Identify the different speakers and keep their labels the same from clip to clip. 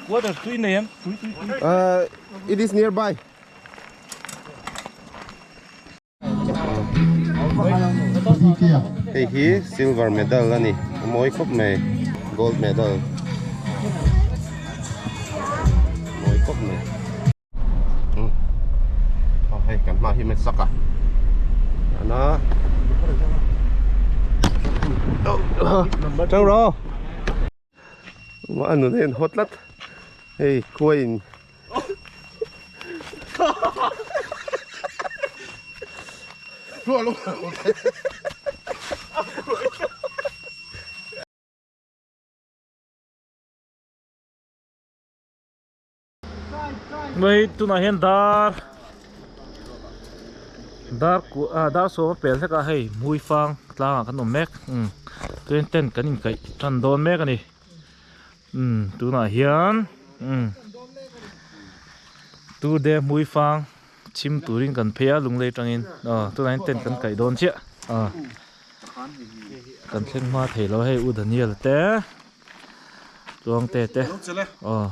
Speaker 1: Water tui nei em? Tui tui tui.
Speaker 2: Uh, it is nearby. Hei hi silver medal a ni a mawi khawp mai gold medal mawi khawp mai aw hei kan hma hi met sak a ana tang rawh a nun a inhaw tlat hei khuaiin
Speaker 1: Hei tunah hian dar dar ku ah dar sawm a pel hlek a hei hmuifang tlangah kan awm mek umm chuan tent kan inkaih tan dawn mek a ni umm tunah hian umm tour de hmuifang chhim turin kan phei a lunglei atangin aw tunah hian tent kan kaih dawn chiah aw kan thleng hma thei lo hei u Daniel te. Tluangte te aw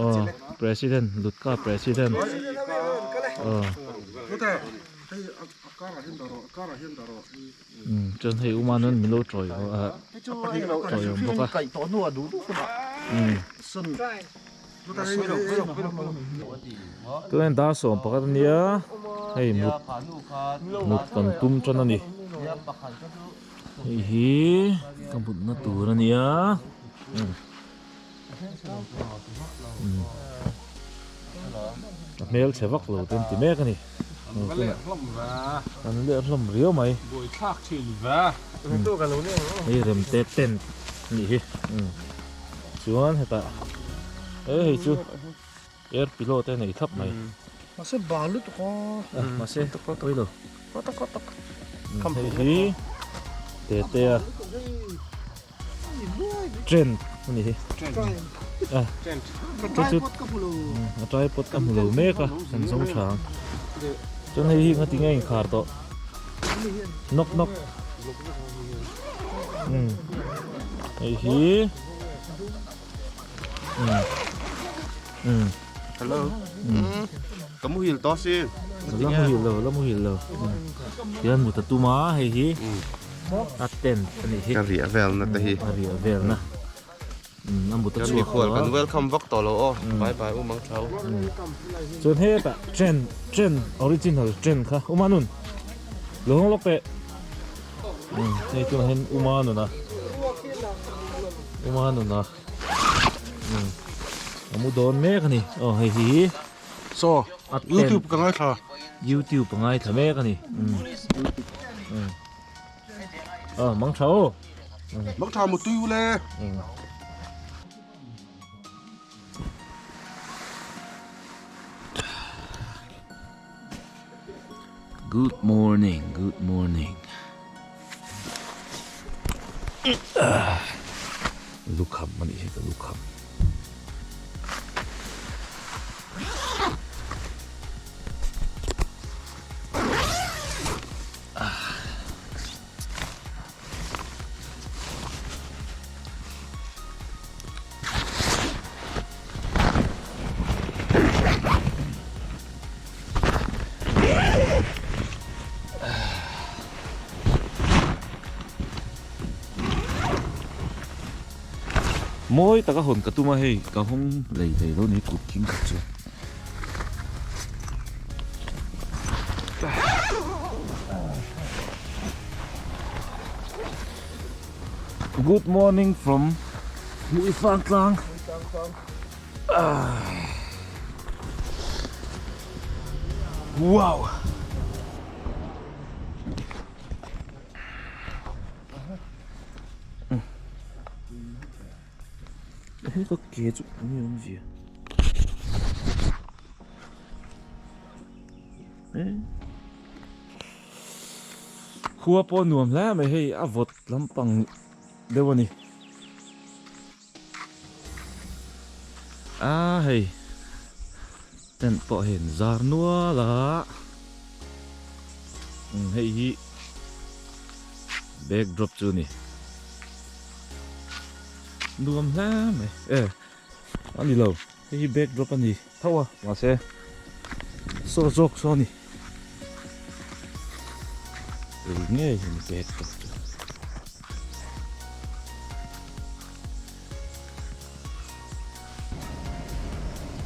Speaker 1: aw president Lutka president aw umm chuan hei uma nun min lo tawi ah tawi awm bawk a umm tunah hian dar sawm pakhat a nia hei mut mut kan tum tan a ni. Hei hi ka mutna tur a nia a hmel chhe vak lo te an ti mek a ni an leh hlawm riau mai hei rem te tent a nih hi chuan hetah he hei chu air pillow te a nei thlap mai
Speaker 3: mahse bal lutuk a
Speaker 1: mahse pawi lo hei hi tete a tent a ni hi a a tripod ka hmu lo mek a kan zawng tha ang chuan hei hi ngati nge a inkhar tawh nawk nawk hei hi.
Speaker 2: Hello. Ka muhil tawh si.
Speaker 1: La muhil lo, la muhil lo. Tian mut a tum a hei hi. A tent a nih hi.
Speaker 2: Ka riah vel na te hi.
Speaker 1: A riah vel na. A mut a chhuak tawh a.
Speaker 2: Mikhual kan welcome vak tawh lo aw. Bye bye u mang thau.
Speaker 1: Chuan hetah tent, tent original tent kha Uma nun. Lo hawng lawk teh. Hei tunah hian Uma nun a. Uma nun a. A mu dawn mek a ni. Aw hei hi.
Speaker 3: So, YouTube ka ngaithla.
Speaker 1: YouTube ka ngaithla mek a ni. Aw mang tha aw.
Speaker 3: Mang tha mu tui ule.
Speaker 1: Good morning, good morning. Lukham a nih hi ka lukham. Mawi taka hawn ka tum a hei ka hawng lei thei lo ni kut thing khat chu. Good morning from Hmuifang tlang. Wow. Hei ka ke chu ni awm zia. Khua pawh nuam hle mai hei a vawt lampang deuh a ni. A hei tent pawh hei an zar nual a hei hi backdrop chu a ni. Nuam hle mai e. A ni lo, hei hi backdrop a ni tho a, mahse saw zawk saw a ni. Ei ngei hi a ni backdrop chu.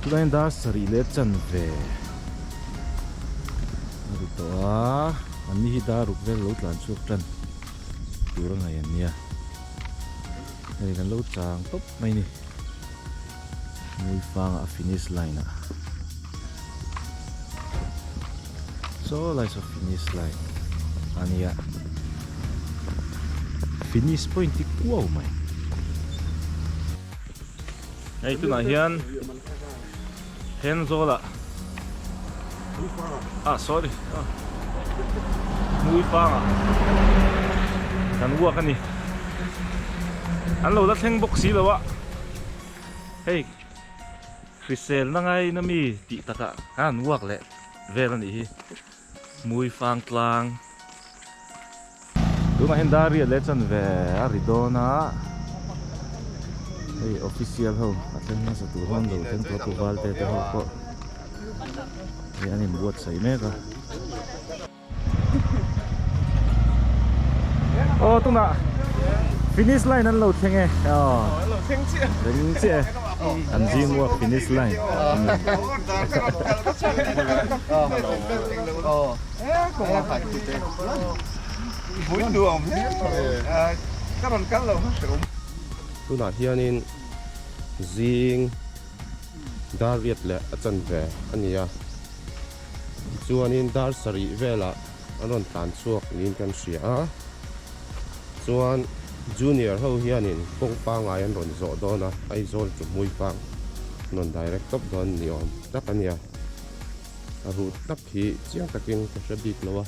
Speaker 1: Tunah hian dar sarih leh chanve a ri tawh a, anni hi dar ruk vel lo tlan chhuak tan tur a ngaih an nia. Hei kan lo chang tawp mai ni. Hmuifanga a finish line ah. Saw lai saw finish line a nia. Finish point hi kuau mai. Hei tunah hian Thenzawl ah ah sorry Hmuifang ah kan walk a ni. An lo la thleng bawk si lo a. Hei hriselna ngaina mi tih takah khan an walk leh vel a nih hi. Hmuifang tlang. Tunah hian dar riat leh chanve a ri dawn a, hei official ho a thleng hmasa tur ho an lo thleng tawh a pu Valte te ho pawh hei an inbuatsaih mek a. Aw tunah finish line an lo thleng e aw thleng chiah e an zing uak finish line.
Speaker 2: Tunah hianin zing dar riat leh a chanve a ni a, tichuanin dar sarih velah an rawn tlan chhuak niin kan hria a, chuan junior ho hianin kawng pangngai an rawn zawh dawn a, Aizawl chu Hmuifang an rawn direct tawp dawn ni awm tak a nia. A ruh tak hi chiang takin ka hre bik lo a,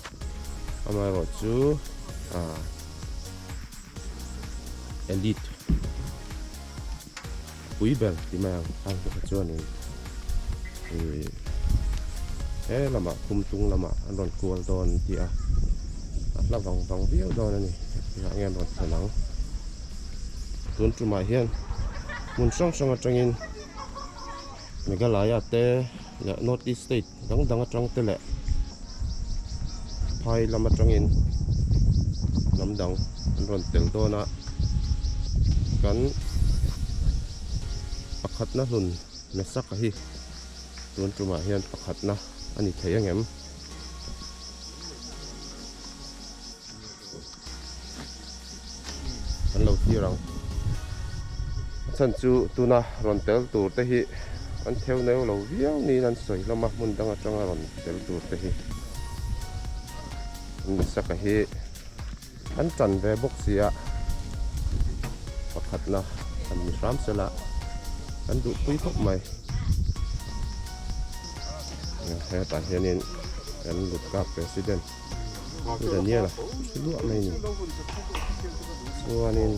Speaker 2: amaherawh chu ah elite pui ber ti mai ang a kha chuanin ih he lamah khumtung lamah an rawn kual dawn an ti a, a hla vang vang viau dawn a ni engah nge an rawn thlen ang tun tumah hian hmun hrang hrang atangin. Meghalaya te leh North East state dang dang atang te leh phai lam atangin hnam dang an rawn tel dawn a, kan pakhatna hlun Mesaka hi tun tumah hian pakhatna a ni thei angem? Kan lo thlir ang. A chhan chu tuna rawn tel tur te hi an theu neu lo viau niin an sawi hlawm a, hmun dang atanga rawn tel tur te hi an misaka hi an tan ve bawk si a, pakhatna an ni hram sela an duhpui khawp mai. Hetah hianin kan Lutka President. Daniel a thi luah mai a ni chuanin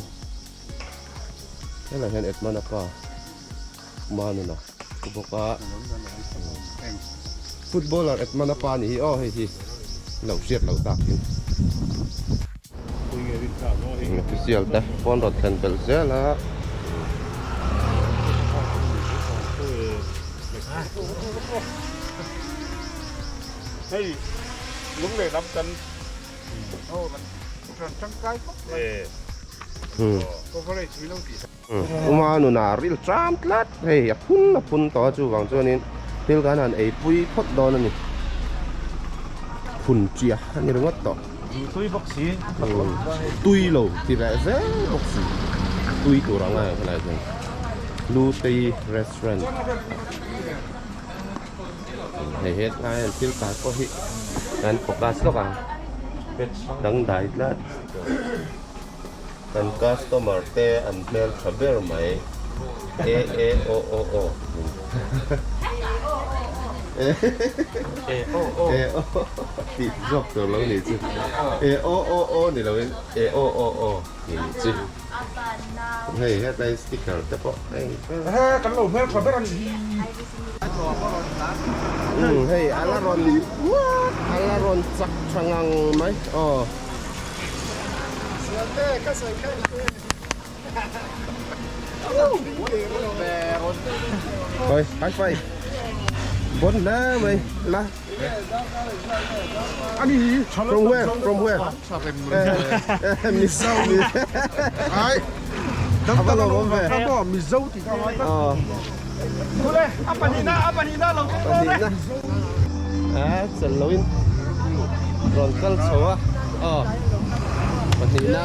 Speaker 2: helaiah hian Edmund-a pa Manuna thu bawk a footballer Edmund-a pa anih hi aw hei hi lo hriat loh tak in official te pawn rawn thlen belh zel a.
Speaker 4: Hei lung leh lam kan aw kan ran tangkai khawp mai coverage min lo tih sak.
Speaker 2: Uma nuna ril tram tlat hei a phun a phun tawh a chuvang chuanin thil kan han ei pui phawt dawn a ni phun ṭia a ni ringawt tawh.
Speaker 1: Tui bawk si
Speaker 2: tui lo ti leh zel bawk si tui tur ang a helai hian Lutei restaurant. Hei hetlai an thil kar pawh hi kan focus lawk ang dangdai tlat kan customer te an hmel tha ber mai e e o o o e o o e o tih zawk tur lo ni chu e o o o ni lo in e o o o ni ni chu hei hetlai sticker te pawh hei
Speaker 4: kan lo hmel tha ber a nih hi.
Speaker 2: Umm hei a la rawn a la rawn chak tha ngang mai aw. Oi high five bon hle mai la from where from where mizo mi
Speaker 3: ai
Speaker 2: a va lawm awm ve
Speaker 3: mizo ti ka ngai
Speaker 4: A pahnihna a pahnihna lo
Speaker 2: pahnihna a chal lo in rawn kal chho a aw pahnihna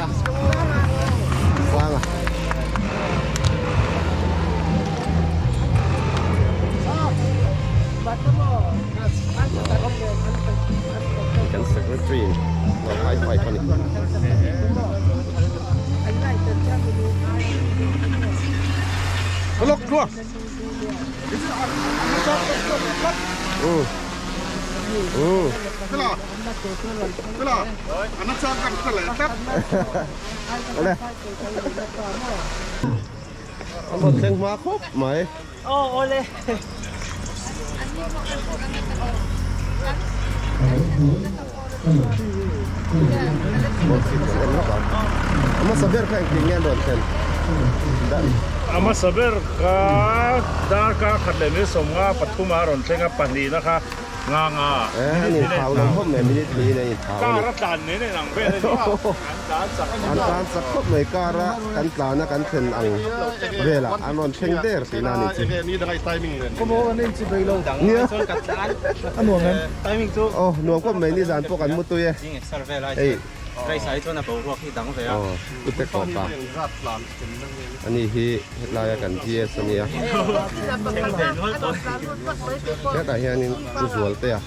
Speaker 2: sang a kan secretary in lo high five a ni.
Speaker 3: Lok tlua
Speaker 2: An rawn thleng hma khawp mai. A hmasa ber kha engtin nge an rawn thlen dan?
Speaker 1: A hmasa ber kha darkar khat leh minute 53 a rawn thleng a, pahnihna kha nga nga
Speaker 2: Eh, an inthau lo khawp mai, minute hnih in an inthau a ni.
Speaker 1: Car a tlan nen a inang vel a ni a, an tlan chak
Speaker 2: An tlan chak khawp mai, car a kan tlan a kan thlen ang velah an rawn thleng der tihna a ni chu. Nia. Aw, nuam khawp mai, nizan pawh kan mutui e. Hei. Aw, ute kawpa. Ani hi helaia kan GS a nia. Hetah hianin Pu Zualtea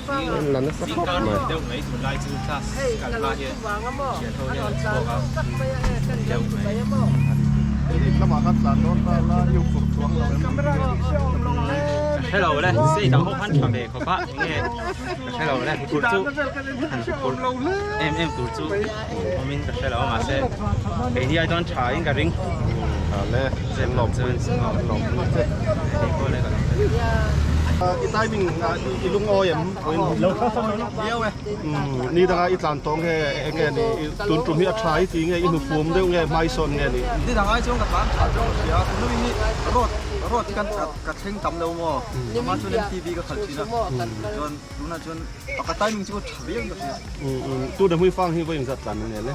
Speaker 2: a la nasa khawp mai.
Speaker 5: Awmin ka hre lo a mahse kei hi ai chuan tha in ka ring.
Speaker 2: Tha le, an lawmpui an lawmpui che.
Speaker 5: Hei pawh le ka lo hre.
Speaker 3: I timing i lungawi em? Ni danga i tlan tawng nge eng nge ni tun tum hi a tha i ti nge i hnufum deuh nge hmaisawn nge ni?
Speaker 5: Ni dang ai chuan ka tlan tha zawk a hria tuna mi hi road road hi kan ka thleng tam lo maw amah chuan MTB ka khalh thin a chuan tunah chuan ka timing chu tha viau in ka hria.
Speaker 3: Tu na hmui fang hi vawi engzat tlan nen le?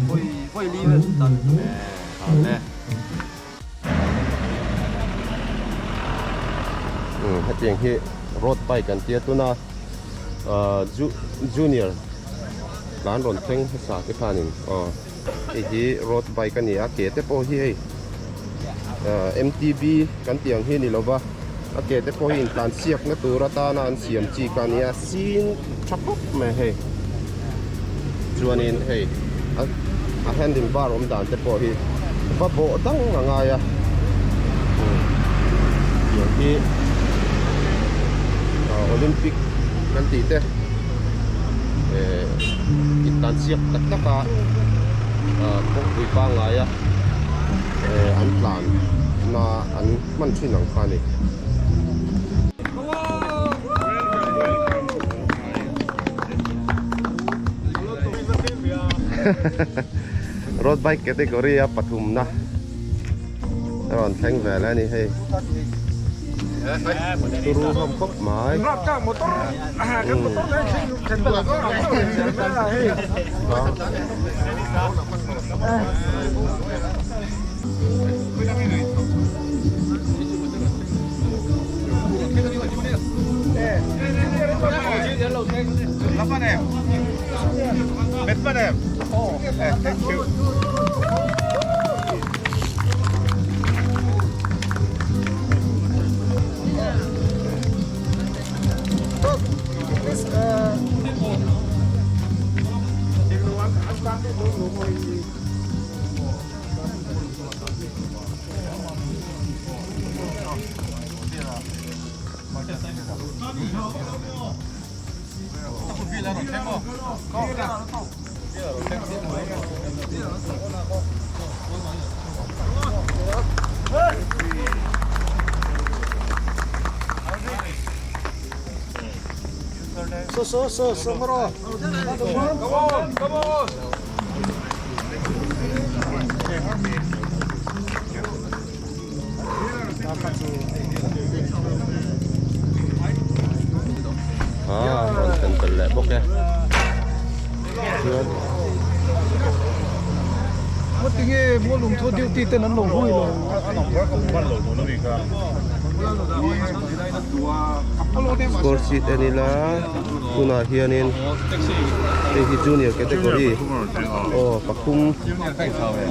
Speaker 5: Vawi vawi li vel chu tlan.
Speaker 2: Le. Hetiang hi road bike an tia tuna junior tlan rawn thleng hmasa te khanin aw hei hi road bike a ni a ke te pawh hi hei MTB kan tih ang hi a ni lova a ke te pawh hi intlan siakna tur atana an siam chi kha a nia sin tha khawp mai hei chuanin hei a handle bar awm dan te pawh hi va bawh dang a ngai a tiang hi Olympic kan tih te eh intlan siak tak tak a kawngpui pangngai a. An tlan na an hman thin ang kha a ni. Road bike category a pathum na a rawn thleng vel a ni hei. Turu hlawm khawp mai. Ah rawn thlen tel leh bawk e chuan
Speaker 4: Tinge Mualungthu duty ten an lo hui lo.
Speaker 2: Score sheet en ila tunah hianin hei hi junior category aw pathum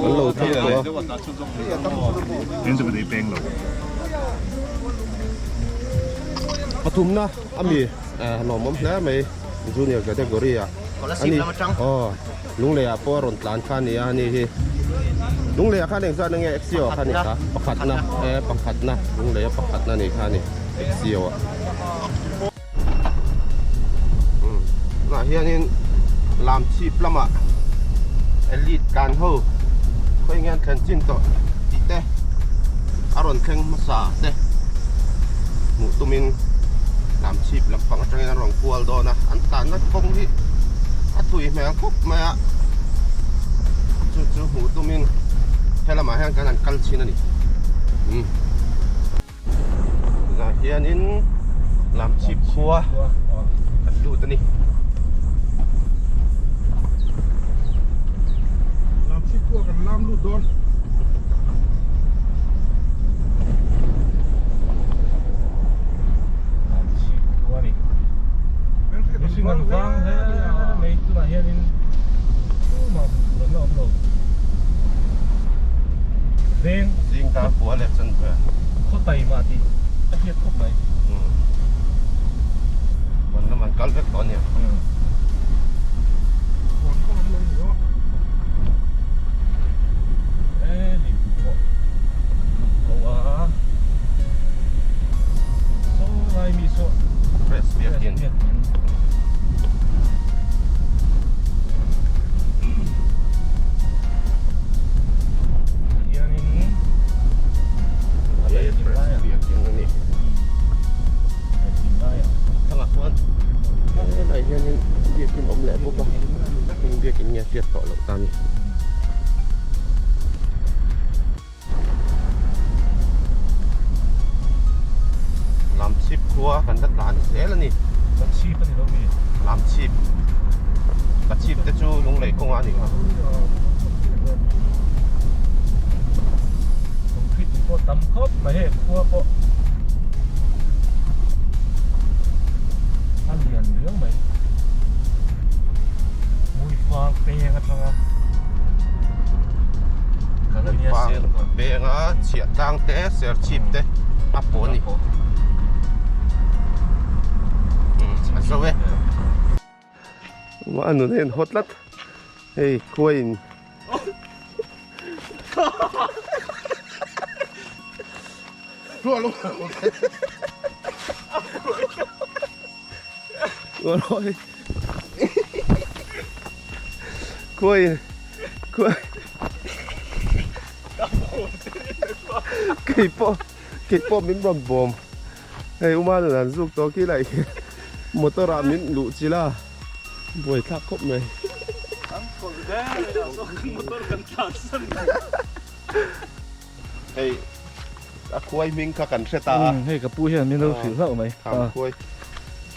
Speaker 2: an lo thlang tawh a. Pathumna ami lawmawm hle mai junior category ah ani aw Lunglei ah pawh a rawn tlan kha a ni a ani hi Lunglei ah khan engzat na nge Exio ah khan kha pakhatna e pakhatna Lunglei a pakhatna ni kha a ni Exio ah tunah hianin lam chhip lamah elite tlan ho khawi nge an thlen chin tawh tih te a rawn thleng hmasa te hmuh tumin lam chhip lampang atangin an rawn kual dawn a an tlanna kawng hi a tui hmel khawp mai a chu chu hmuh tumin helamah hian kan han kal chhin a ni umm tunah hianin lam chhip khua kan lut a ni.
Speaker 4: Lam chhip khua kan lam lut dawn.
Speaker 1: Lam chhip khua a ni. Mihring an vang hle mai tunah hianin tumah hmuh tur an la awm lo. Veng
Speaker 2: Zing ta kua leh chan ve.
Speaker 1: Khaw taima tih a hriat khawp mai.
Speaker 2: Huan lam an kal vek tawh a nia.
Speaker 4: Huan kawng an lo ni lo.
Speaker 1: E hei pawh an ko a. Saw lai mi saw.
Speaker 2: Press biakin. Helai hianin biakin awm leh bawk a eng biakin nge hriat tawh loh ta a ni. Lamchhip khua kan la tlan zel a ni.
Speaker 1: Lachhip a ni lo mi?
Speaker 2: Lamchhip. Lachhip te chu lunglei kawngah a ni kha.
Speaker 1: Concrete in pawh tam khawp mai hei khua pawh a lian riau mai. Hmuifang peng atanga kan a nia sel
Speaker 2: Penga chhiah tlang te ser chhip te a pawh a ni. A zo e. A nun hian haw tlat. Hei khuaiin. Khuai khuai kei pawh kei pawh min rawn bawm hei uma nun an zuk tawh khi lai motor ah min luh chilh a buai thlak khawp mai. Hei a khuai hming kha kan hre ta a.
Speaker 1: Hei ka pu hian min lo hrilh hlauh mai.
Speaker 2: Kham khuai.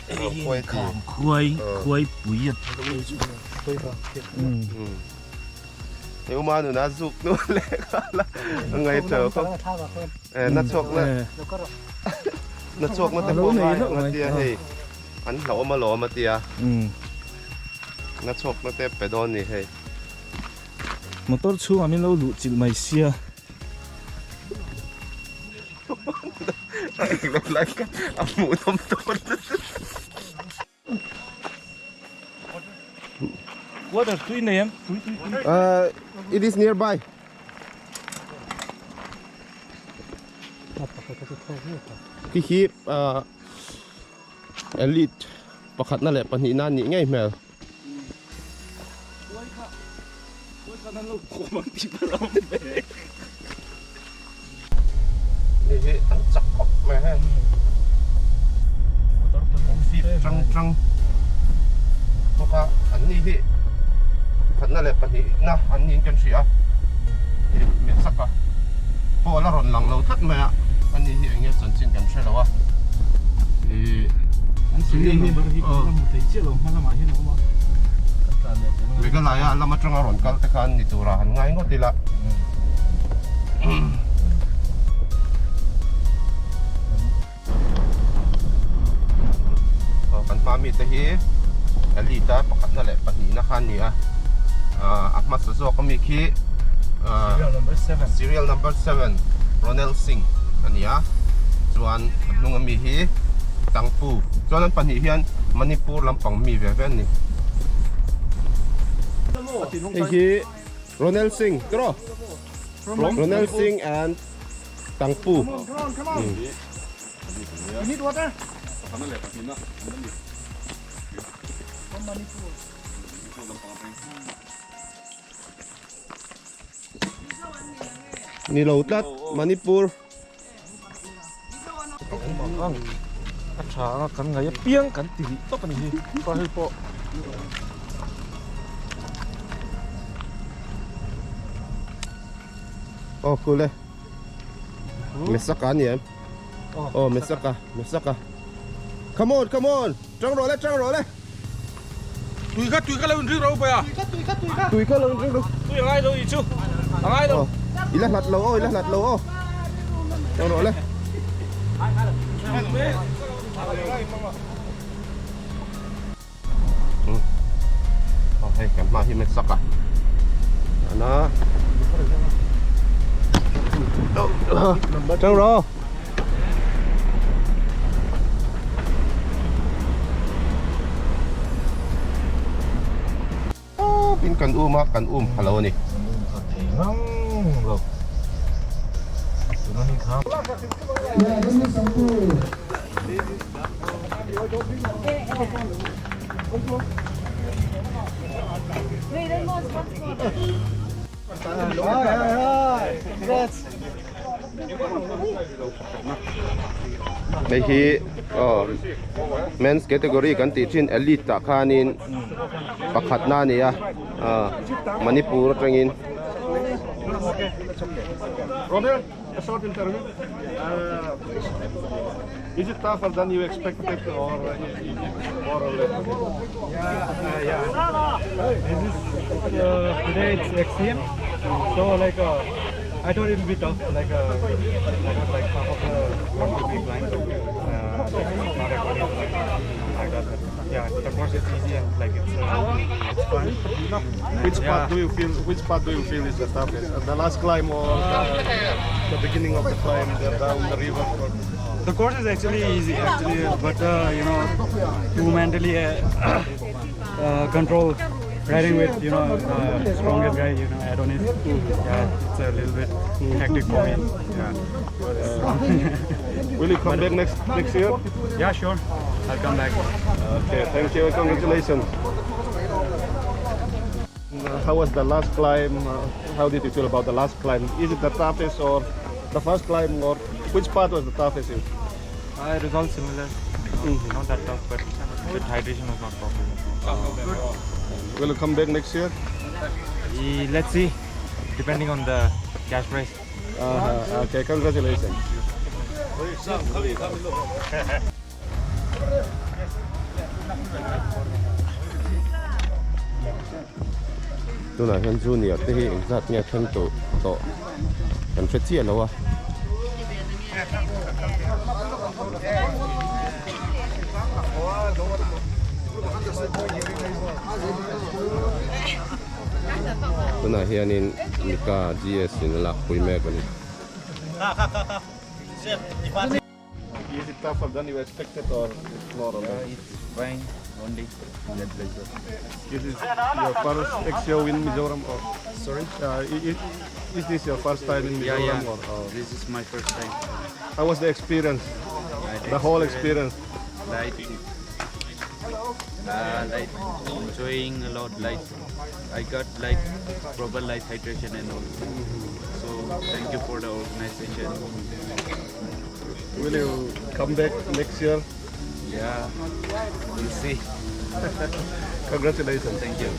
Speaker 2: Kham khuai ti.
Speaker 1: Kham khuai khuai pui a.
Speaker 2: Hei uma nuna zuk nu leh kha la ngai tho khawp. Na chhuak na. Na chhuak na te pawh ngai ang a tia hei an hlauhawm alawm a tia. Na chhuak na te pe dawn ni hei.
Speaker 1: Motor chhungah min lo luh chilh mai sia.
Speaker 2: A hmuhnawm dawn.
Speaker 1: Water tui nei em? Tui tui tui.
Speaker 2: It is nearby. Khi hi elite pakhatna leh pahnihna nih ngei hmel. Hei hi an chak khawp mai hei. Fit tang tang bawk a an ni hi khatna leh pahnihna an niin kan hria a hei Mesaka pawh la rawn lang lo tlat mai a ani. ni hi eng nge chanchin kan hre lo a. Ih
Speaker 1: An serial number hi kan la hmu thei chiah lo hma lamah hian a awm a. Kan tlan leh zel ang.
Speaker 2: Meghalaya lam atanga rawn kal te khan ni tura han ngai ngawt ila. Aw kan hma mite hi elite a pakhatna leh pahnihna kha a ni a ah a hmasa zawk ami khi ah serial number seven Ronel Singh a ni a chuan a hnung ami hi Tangpu chuan an pahnih hian Manipur lampang mi ve ve an ni. Hei hi Ronel Singh tiraw Ronel Singh and Tangpu. Ni lo tlat Manipur.
Speaker 1: A tha anga kan ngaih apiang kan ti rih tawp a ni hi pa hei pawh.
Speaker 2: Aw cool e. Mesaka ani em? Oh Mesaka, Mesaka. Come on, come on. Tang rawh le, tang rawh le.
Speaker 4: Tui kha, tui kha lo inring ro pai a.
Speaker 2: Tui kha lo inring ro.
Speaker 1: Tui a ngai lo i chu. A ngai lo.
Speaker 2: I la hlat lo aw, i la hlat lo aw. Tang rawh le. Aw hei kan hma hi Mesaka. Ana. Tang rawh. Tawpin kan um a, kan um pha lo a ni.
Speaker 1: Kan um pha thei ngang lo. Tuna ni kha.
Speaker 2: Hei hi aw men's category kan tih thin elite ah khanin pakhatna a ni a ah Manipur atangin.
Speaker 3: Robert, a short interview. Uh, is it tougher than you expected or more or less?
Speaker 6: Yeah, uh, yeah. This is uh, today it's XCM. So like uh, I thought it would be tough, like uh, I thought like half of the course would be climb, but uh, like, not according to like, I got that. Yeah, the course is easy and like it's uh, it's fun.
Speaker 3: Which
Speaker 6: Yeah.
Speaker 3: part do you feel? Which part do you feel is the toughest? Uh, The last climb or the, the beginning of the climb, the down the river? Or...
Speaker 6: The course is actually easy, actually, but uh, you know, to mentally uh, uh, control riding with you know the strongest guy, you know Adonis. Yeah, it's a little bit hectic for me. Yeah.
Speaker 3: Will you come back next next year?
Speaker 6: Yeah, sure. I'll come back.
Speaker 3: Okay, thank you. Congratulations. How was the last climb? Uh, How did you feel about the last climb? Is it the toughest or the first climb or which part was the toughest?
Speaker 6: Uh, it was all similar. Not that tough, but the hydration was not proper.
Speaker 3: Will you come back next year?
Speaker 6: Let's see, depending on the cash price.
Speaker 3: Uh-huh. Okay, congratulations.
Speaker 2: Tunah hian junior te hi engzat nge thleng tawh tawh kan hre chiah lo a. Tunah hianin Mika GS in a lakpui mek a ni.
Speaker 3: Is it tougher than you expected or it's more or less?
Speaker 5: It's fine only that pleasure.
Speaker 3: This is your first XCO in Mizoram or?
Speaker 5: Sorry?
Speaker 3: Is this your first time in
Speaker 5: Yeah,
Speaker 3: Mizoram
Speaker 5: yeah.
Speaker 3: or? or
Speaker 5: This is my first time.
Speaker 3: How was the experience? The whole experience?
Speaker 5: Like, like enjoying a lot. Like I got like proper light hydration and all. So thank you for the organization.
Speaker 3: Will you come back next year?
Speaker 5: Yeah, we'll see.
Speaker 3: Congratulations.
Speaker 5: Thank you.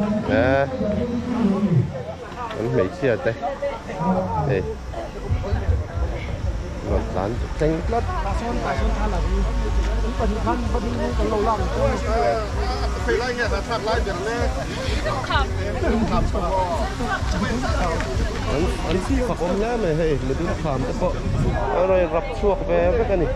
Speaker 2: Eh an hmeichhia te hei rawn tlan thleng tlat. An an fak awm hle mai hei midum kham te pawh a rawn rap chhuak ve vek a ni.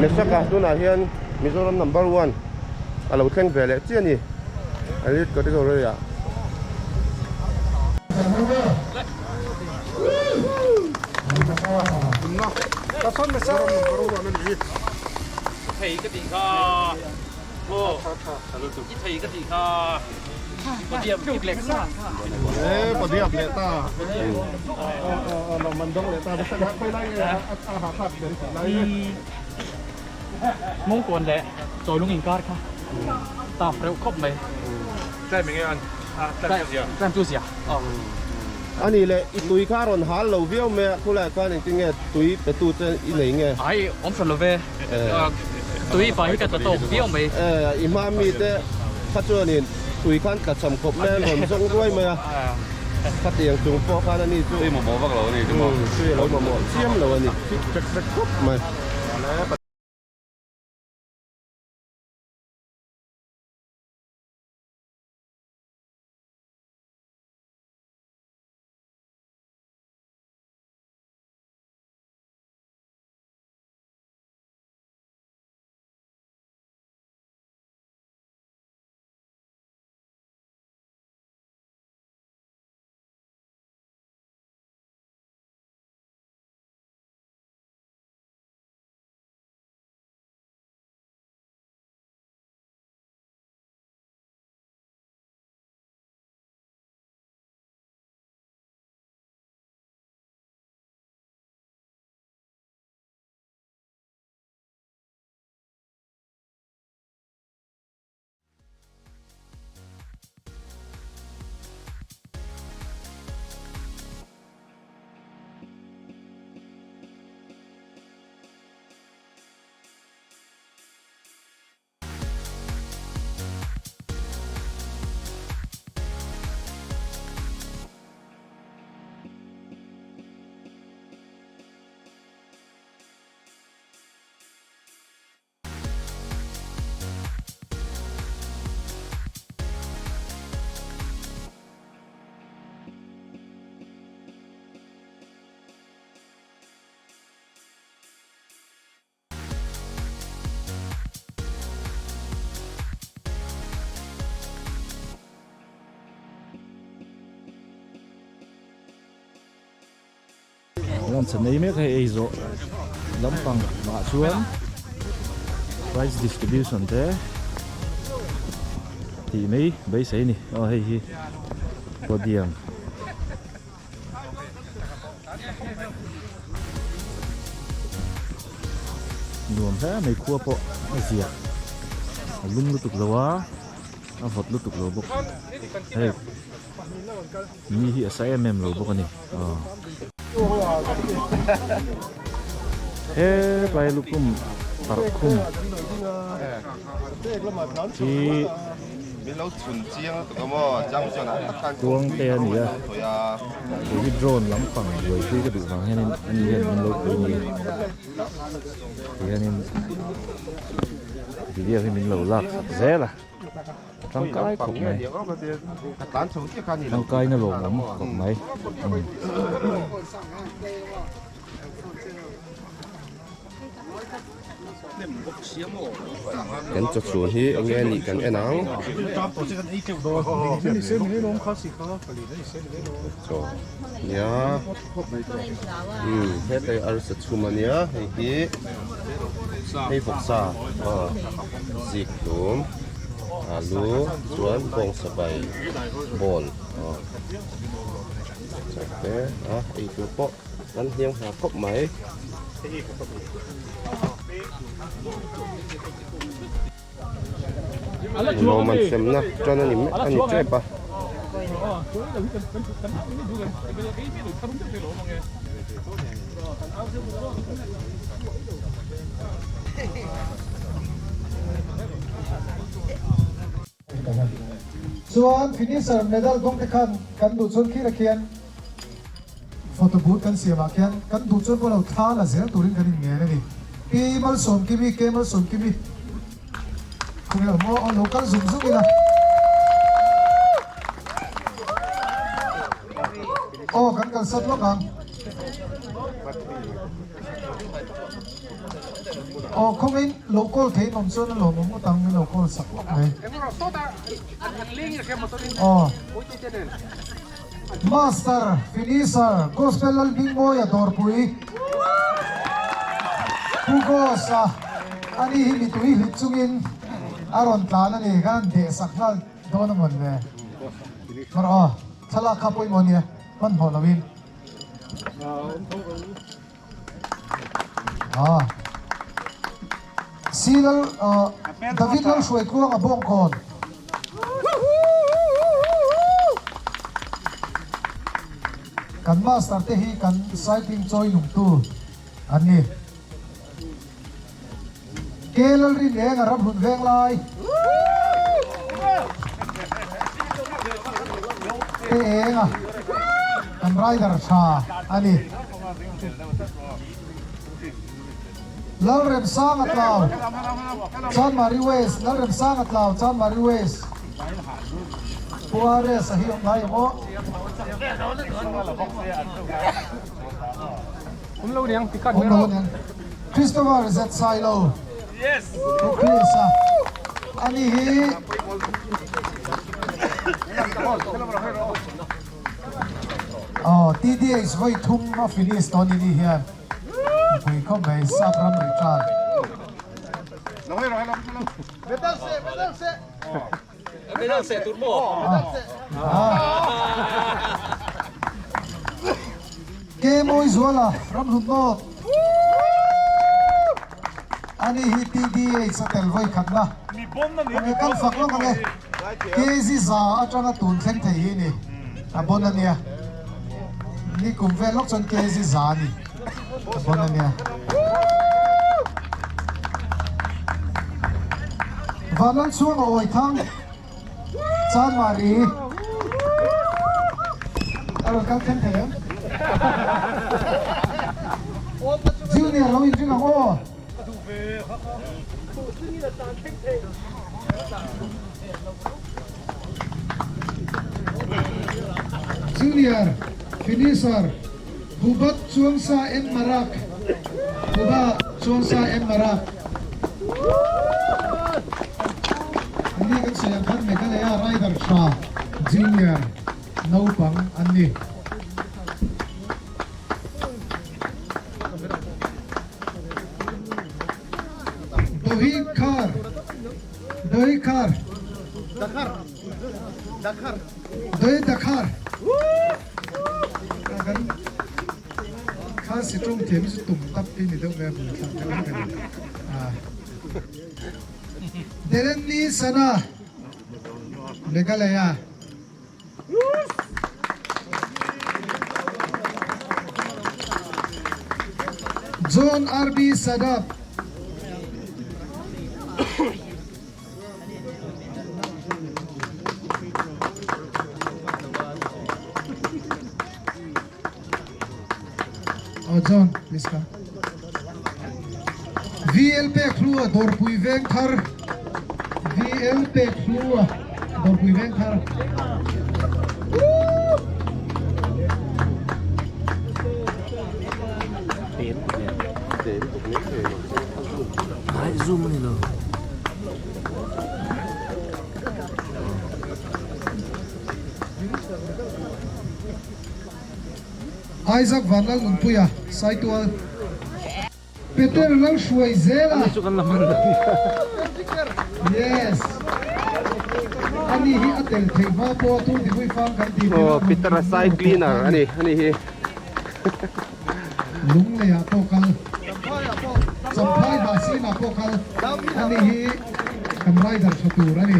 Speaker 2: Mesaka tunah hian Mizoram number one a lo thleng ve leh chiah a ni elite category ah.
Speaker 6: Mawngkawn leh Chawilung inkar kha tap reuh khawp mai.
Speaker 3: Tlai mai nge an
Speaker 6: tlai chu zia.
Speaker 2: Ani leh i tui kha a rawn hal lo viau mai a, khulaiah khan engtin nge tui pe tu che i nei nge?
Speaker 6: Ai awm hran lo ve, tui pai hi ka tla tawk viau mai.
Speaker 2: I hma mi te kha chuanin tui khan tla cham khawp mai a, an rawn zawng ruai mai a, khatiang chung pawh khan ani chu
Speaker 3: Tui mamawh vak lo a ni chu maw?
Speaker 2: Tui a lo mamawh chiam lo a ni, fit fek fek khawp mai.
Speaker 1: Lunch an ei mek a hei ei zawh lampang ah chuan prize distribution te tih mai beisei a ni aw hei hi. Podium. Nuam hle mai khua pawh a zia a lum lutuk lo a a vawt lutuk lo bawk hei ni hi a sa em em lo bawk a ni aw hetlai lukhum parh khum hi Tuang te a ni a, kei hi drone lampang buaipui ka duh vang hianin ani hian min lo pui ni tihianin video hi min lo lak sak zel a, tangkai khawp mai, tangkai na lawmawm khawp mai.
Speaker 2: Kan chawchhun hi eng nge nih kan en ang. Chaw nia hetlai arsa chhum a nia hei hi hei vawksa aw zikhlum alu chuan bawngsa bai bawl aw te a eitur pawh. Kan hliam hna khawp mai. Lawm an semna tan a ni a ni tep a.
Speaker 7: Chuan finisher medal dawng te khan kan duh chuan khirah khian photo booth kan siam ah khian kan duh chuan pawh lo thla la zel turin kan inngen a ni. Pi Malsawmkimi, K Malsawmkimi khawnge awm aw, aw lo kal zung zung ila. Aw kan kalsan lawk ang. Aw khawngin lo call thei in awm chuan a lawmawm ngawt ang min lo call sak lawk mai. Aw Master Finisher Gospel Lalhmingmawia Dawrpui Pu Gos a ani hi mitui hlit chungin a rawn tlan a ni kan han deh sak nghal dawn a mawn le. Mar aw thlalak kha pawimawh a nia hmanhmawh loin. Silal David lal hruai tluang a bawngkawn. Kan master te hi kan cycling chawi nungtu an ni. Ke Lalrin eng a ram hlun veng lai. Ke eng a kan rider tha a ni. Lalremsang a tlau Chanmari West Lalremsang a tlau Chanmari West Pu RS a hi awm ngai em aw. Awm lo aniang. Christopher Z Sailo. Pu Chris a ani hi Aw TDH vawi thum a finish tawh ni ni hian pui khawp mai sap ram ri tan. Ke mawi zuala ram hlun nawt ani hi TDH a tel vawi khatna enge kal fak lawk ang e KZ za atanga tun thleng thei hi ni a bon ania ni kum vel lawk chuan KZ za ani a bon ania. Vanlal chhuang a awi thang Chanmari a rawn kal thleng thei em? Junior lo inring ang aw. Junior finisher Hubat Chuangsa M Marak Huba Chuangsa M Marak Anni kan sawi ang khan Meghalaya rider tha junior naupang an ni. Dohi Khar Dohi Khar Dakhar Dakhar. Doi Dakhar kan Khasi tawng thiam hi chu tum tap hi ni deuh mai a hmun thlak deuh hlek a ni. Derenni Sana Meghalaya. John RB Sadap. Oh John, please come. VL pek hlua Dawrpui veng thar VL pek hlua Dawrpui veng thar
Speaker 1: Ai zoom ani lo.
Speaker 7: Isaac Vanlalnunpuia, Saitual. Peter Lalhruai zela.
Speaker 1: Ani chu kan la hman lo nia.
Speaker 7: Yes. Ani hi a tel theih hma pawh a Tour de Vui fang kan tih tir a.
Speaker 2: Aw Peter a sai cleaner ani ani hi.
Speaker 7: Lunglei ah pawh kal. Champhai Hnahsin ah pawh kal. Ani hi kan rider tha tur ani.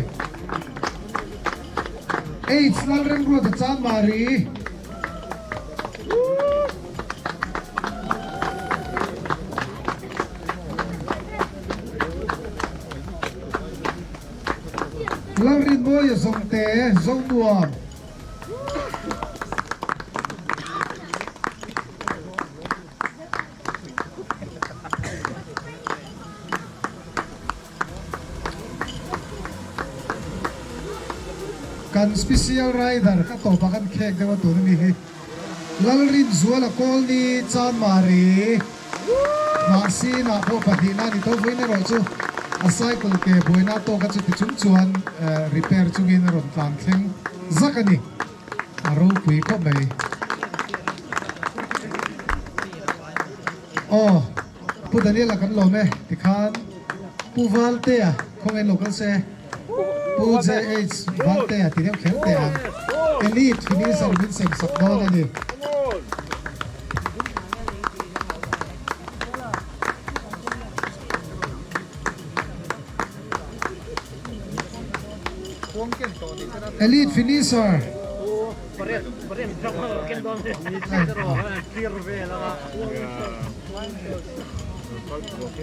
Speaker 7: H Lalremruata Chanmari. Lalrinmawia Zawngte Zonuam. Kan special rider ka tawpah kan khek deuh a tun a ni hi. Lalrinzuala Kawlni Chanmari Hnahsinah pawh pahnihna a ni tho vawiin erawh chu a cycle ke buaina tawka chuti chung chuan repair chungin a rawn tlan thleng zak a ni. A ropui khawp mai. Aw, Pu Daniel-a kan lawm e, tikhan Pu Valtea khawngaih lo kal se, Pu JH Valtea ti deuh kher teh ang, Elite finisher min sem sak dawn a ni. Elite finisher.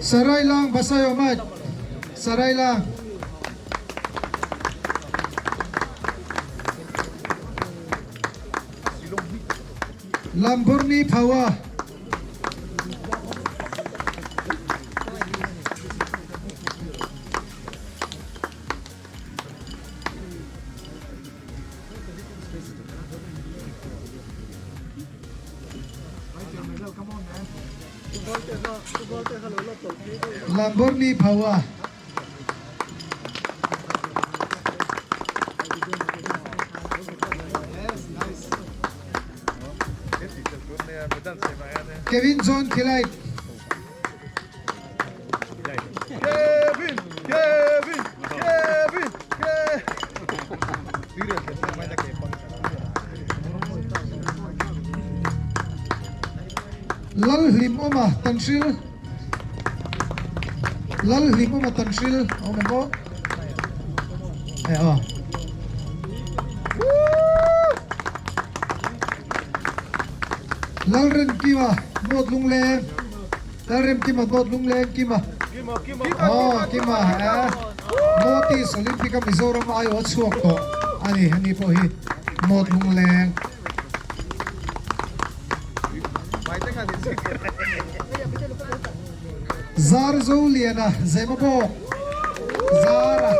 Speaker 7: Sarai lang Basayo Mat. Sarai lang. Lamborghini Phawa. Lamborghini Phawa. Kevin John Khilait.
Speaker 3: Kevin! Kevin! Kevin!
Speaker 7: Lalhlimawma Tanhril Lalhlimawma Tanhril a awm em aw? Eh aw. Lalremkima Nawtlungleng Lalremkima Nawtlungleng Kima Aw Kima eh North East Olympic a Mizoram aiawh a chhuak tawh a ni ani pawh hi Nawtlungleng. Zar Zoliana Zema bawk Zara.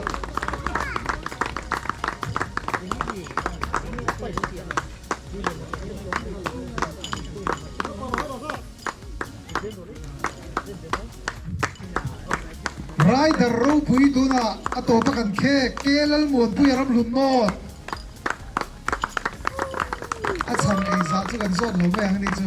Speaker 7: Rider ropui tunah a tawp a kan khek ke Lalmuanpuia ramhlun nawt a chhan ei zah chu kan zawt lo mai ang a ni chu.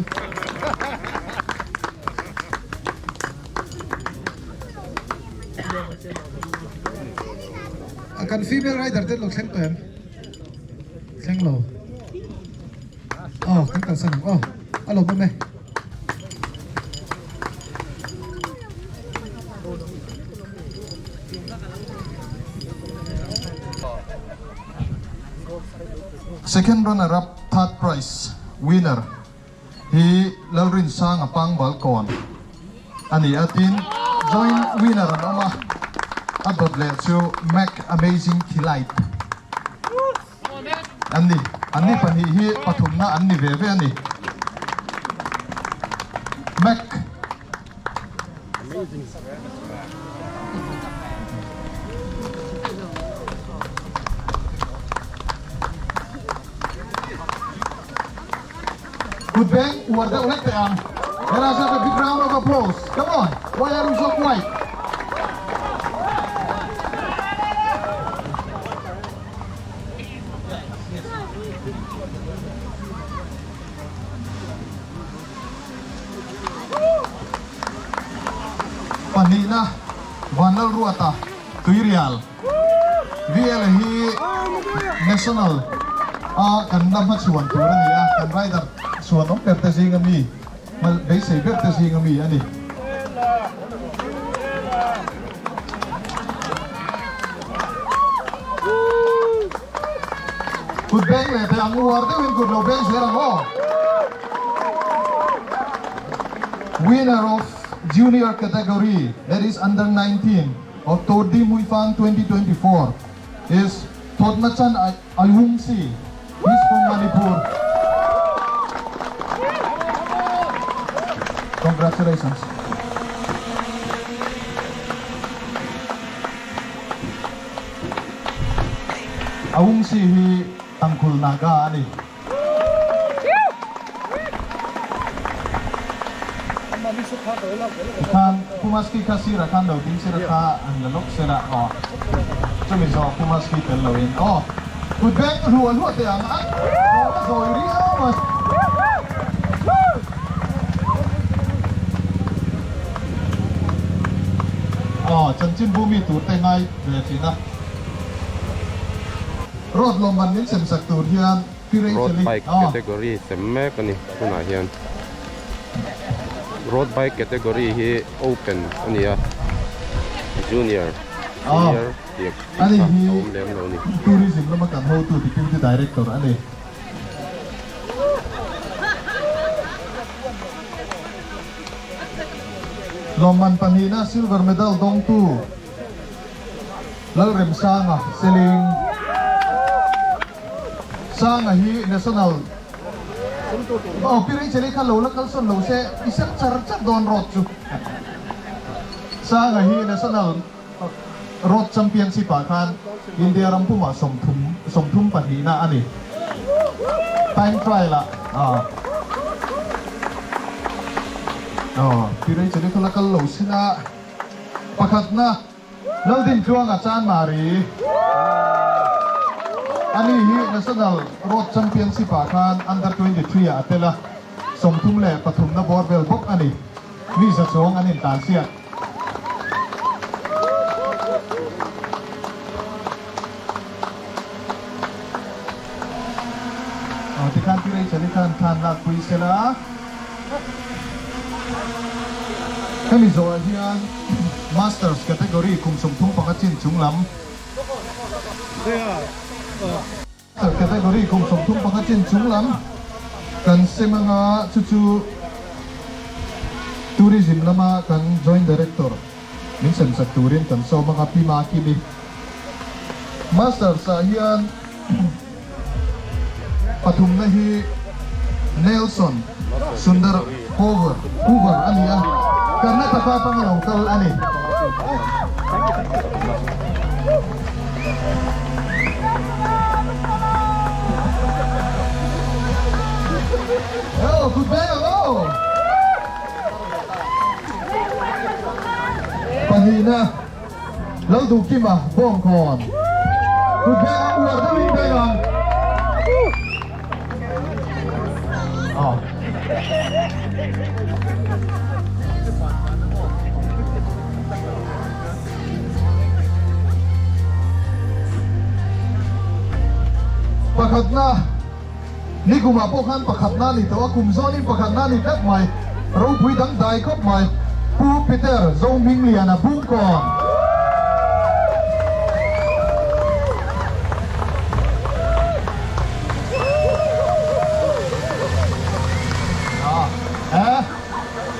Speaker 7: Kan female rider te an lo thleng tawh em? Thleng lo. Aw, kan kalsan ang aw. A lawmawm e.
Speaker 8: Second runner up third prize winner hi Lalrinsanga Pangbalkawn a ni a, tin joint winner an awm a, a dawt leh chu Mac Amazing Thilite an ni. An ni pahnih hi pathumna an ni ve ve a ni. Mac. Kut beng uar deuh hlek teh ang. Let us have a big round of applause. Come on, why are you so quiet? Pahnihna Vanlalruata Tuirial VL hi National a kan la hmachhuan tur a ni a, kan rider chhuan awm ber te zinga mi, beisei ber te zinga mi a ni. Kut beng leh teh ang uar deuhin kut lo beng zel ang aw. Winner of Junior category that is under 19 of Tour de Hmuifang 2024 is Thotmachan Ayhungsi. He's from Manipur. Congratulations. Ayhungsi hi Tangkhul Naga a ni. Tikhan Pumaski kha sirah khan lo ding sira kha an la lawk sela aw. Chumi zawh Pumaski tel loin aw. Kut beng hluah hluah teh ang a a zawi riau a. Aw chanchinbu mi tur te ngai ve thin a. Road lawmman min sem sak tur hian Pi
Speaker 2: Road
Speaker 8: Rachel-i
Speaker 2: bike
Speaker 8: aw.
Speaker 2: category sem mek a ni tunah hian. Road bike category hi open a ni a, junior,
Speaker 8: Aw.
Speaker 2: senior tih
Speaker 8: Ani
Speaker 2: kha
Speaker 8: hi
Speaker 2: a awm lem lo a ni.
Speaker 8: Tourism lama kan hotu Deputy Director a ni. Lawmman pahnihna Silver Medal dawngtu Lalremsanga Seling Sanga hi National Aw Pi Rachel-i kha lo la kalsawn lo se i sem char char dawn road chu Sanga hi National Road Championship ah khan India ram pumah sawmthum pahnihna a ni. Time trial ah aw Pi Rachel-i kha la kal lo sila pakhatna Laldintluanga Chanmari ani hi National Road Championship ah khan Under 23 ah a tel a, 33 na bawr vel bawk a ni. Mi za chuang an intan chiah. Aw tikhan Pi Rachel-i khan thlan lak pui sela. Hemi zawhah hian Masters category kum 35 chin chung lam. Master category kum 35 chin chung lam kan sem anga chu chu Tourism lama kan Joint Director min sem sak turin kan sawm anga Pi Makimi. Masters ah hian Pathumna hi Nelson Sundar Hoover Hoover a ni a, Karnataka atanga lo kal a ni. Oh, good bang ang aw! Pahnihna. Lalduhkima Bawngkawn kut beng a uar deuhin beng ang. Aw. Pakhatna nikumah pawh khan pakhatna a ni tawh a, kum zawnin pakhatna a ni tlat mai. Ropui dangdai khawp mai. Pu Peter Zohmingliana Bungkawn.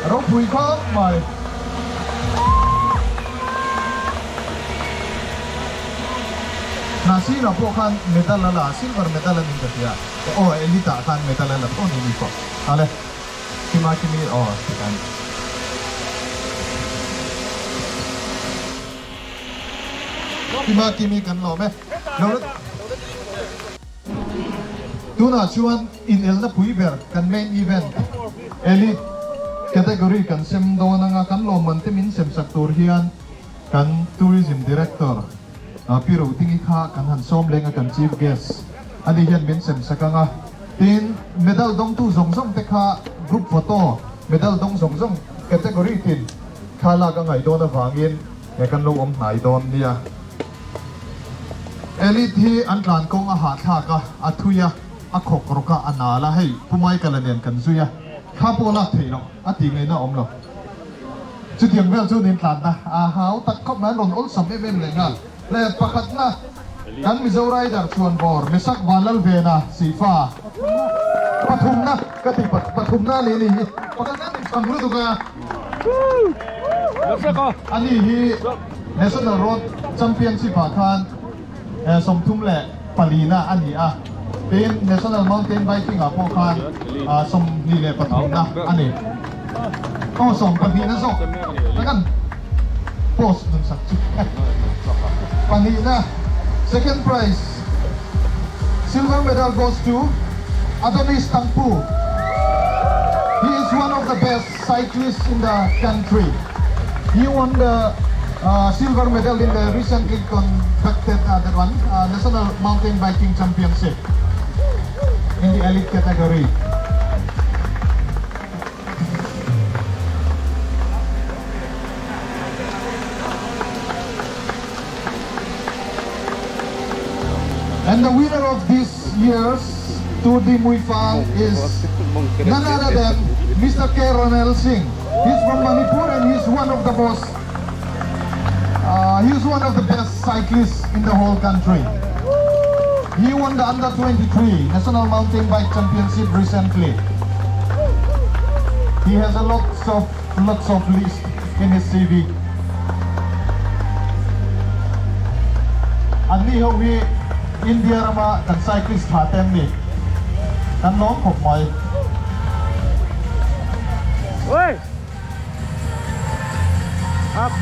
Speaker 8: Ropui khawp mai. Hnahsirah pawh khan medal a la, silver medal a ni ka tia. Aw elite ah khan medal a la tawh ni ni pawh. Ale kima kimi aw tikhan. Kima kimi kan lawm e. Lo la Tunah chuan inelna pui ber kan main event elite category kan sem dawn anga kan lawmman te min sem sak tur hian Kan Tourism Director Pi Rodingi kha kan han sawm leng a, kan Chief Guest ani hian min sem sak ang a. Tin, medal dawngtu zawng zawng te kha group photo medal dawng zawng zawng category tin kha lak a ngaih dawn avangin kan lo awm hnai dawn nia. Elite hi an tlan kawng a hahthlak a, a thui a, a khawk rawk a, a nal a, hei Pu Michael-a nen kan zui a, thla pawh lak theih loh a tih ngaihna a awm lo. Chutiang vel chu nin tlanna a hau tak khawp mai, an rawn awlsam em em leh nghal. Le pakhatna kan Mizo rider Chhuanbawr Mesak Vanlalvena Sifa pathumna ka ti pathumna a ni ni hi pakhatna ni chang lutuk a ani hi National Road Championship ah khan 34na a ni a, tin National Mountain Biking ah pawh khan 23na a ni. Aw 12na zawk a kan post nun sak chu pahnihna second prize silver medal goes to Adonis Tangpu. He is one of the best cyclists in the country. He won the silver medal in the recently conducted that one National Mountain Biking Championship in the elite category. And the winner of this year's Tour de Hmuifang is none other than Mr. K. Ronel Singh. He's from Manipur and he's one of the most, he's one of the best cyclists in the whole country. He won the Under 23 National Mountain Bike Championship recently. He has a lots of lots of list in his CV. Anni ho hi India rama kan cyclist tha te an ni. Kan lawm khawp mai.
Speaker 1: Oi! Up!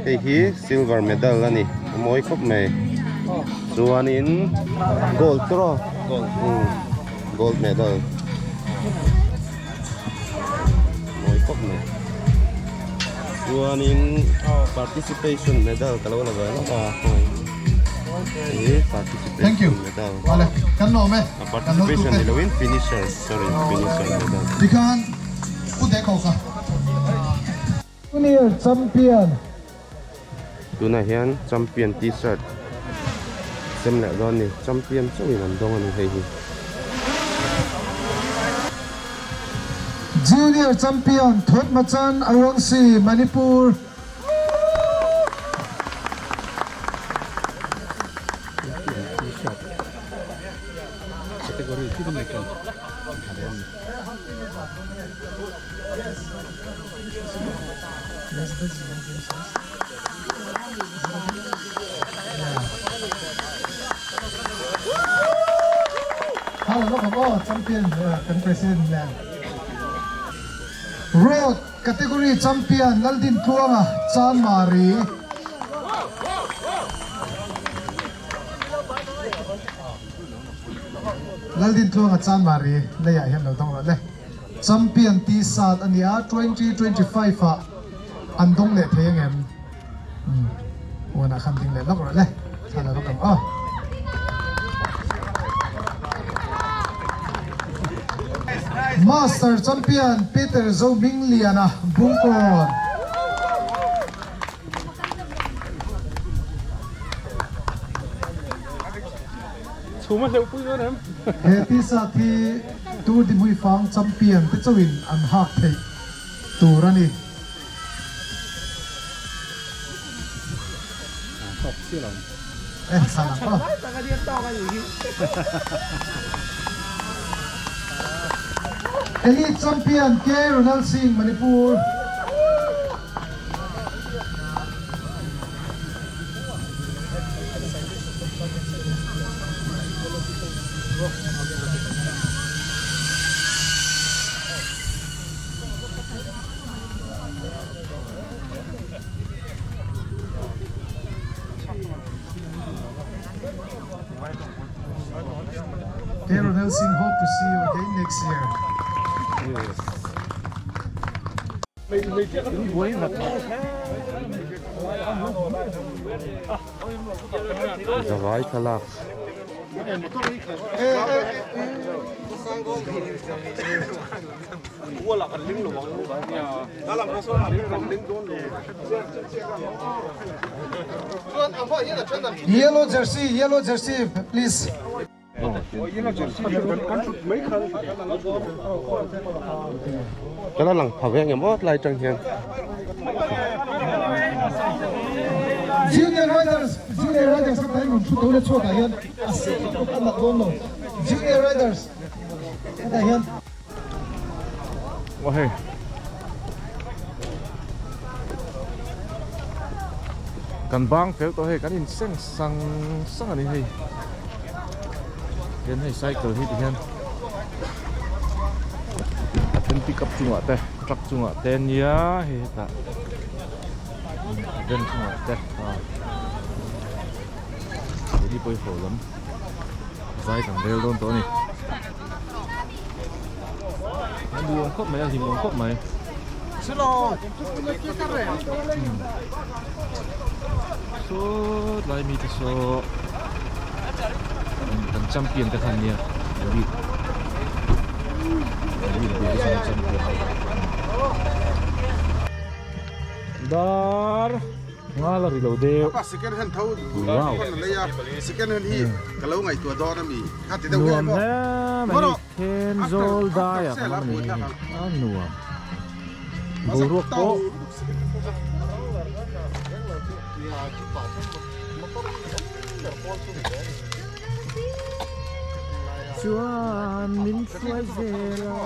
Speaker 2: Hei hi silver medal a ni a mawi khawp mai chuanin gold tawh gold medal mawi khawp mai chuanin participation medal ka lo la ve lawk a hei participation medal a participation ni loin finisher sorry finisher medal
Speaker 8: tikhan u te kho kha
Speaker 7: Junior champion
Speaker 2: tunah hian champion t-shirt sem leh dawn a ni champion chauhin an dawng a ni hei hi.
Speaker 7: Junior champion Thotmachan Awangsi, Manipur. Champion kan president nen. Road category champion Laldintluanga Chanmari. Laldintluanga Chanmari leiah hian lo dawng rawh le. Champion T-shirt a ni a, 2025 ah an dawng leh thei ang em? Muana khan ding leh lawk rawh le. Thla la vak ang aw. Master Champion Peter Zohmingliana Bungkawn.
Speaker 3: Chhum a hleuh pui dawn em?
Speaker 7: He t-shirt hi Tour de Hmuifang champion te chauhin an hak theih tur a ni. Elite Champion K Ronald Singh Manipur. K Ronald Singh hope to see you again next year.
Speaker 2: Zavai thlalak.
Speaker 7: Yellow jersey, yellow jersey, please.
Speaker 2: Ka la lang pha ve ang em aw tlai tang hian.
Speaker 7: Junior Riders, Junior Riders a tlai rawn thu to la chhuak ah hian a sen lutuk a nat dawn lo. Junior Riders hetah hian.
Speaker 1: Aw hei. Kan bang fel tawh hei kan in seng sang sang a ni hei. Hian hei cycle hi ti hian a then pick up chungah te truck chungah te nia hei hetah van chungah te a keini pawh hi haw lam zai kan rel dawn tawh a ni. A nuam khawp mai a hlimawm khawp mai. Saw tlai mite saw kan champion te khan nia elite elite division champion dar Nga la ri lo deuh.
Speaker 4: Apa second hand tho
Speaker 1: Wow.
Speaker 4: kan lei a second hand hi ka lo ngaihtuah dawn a mi kha ti deuh
Speaker 1: Nuam
Speaker 4: hle
Speaker 1: hle mai
Speaker 4: Mawrawh.
Speaker 1: then zawl dai ah kan awm a ni a nuam. Boruak pawh chuan min hruai zel a.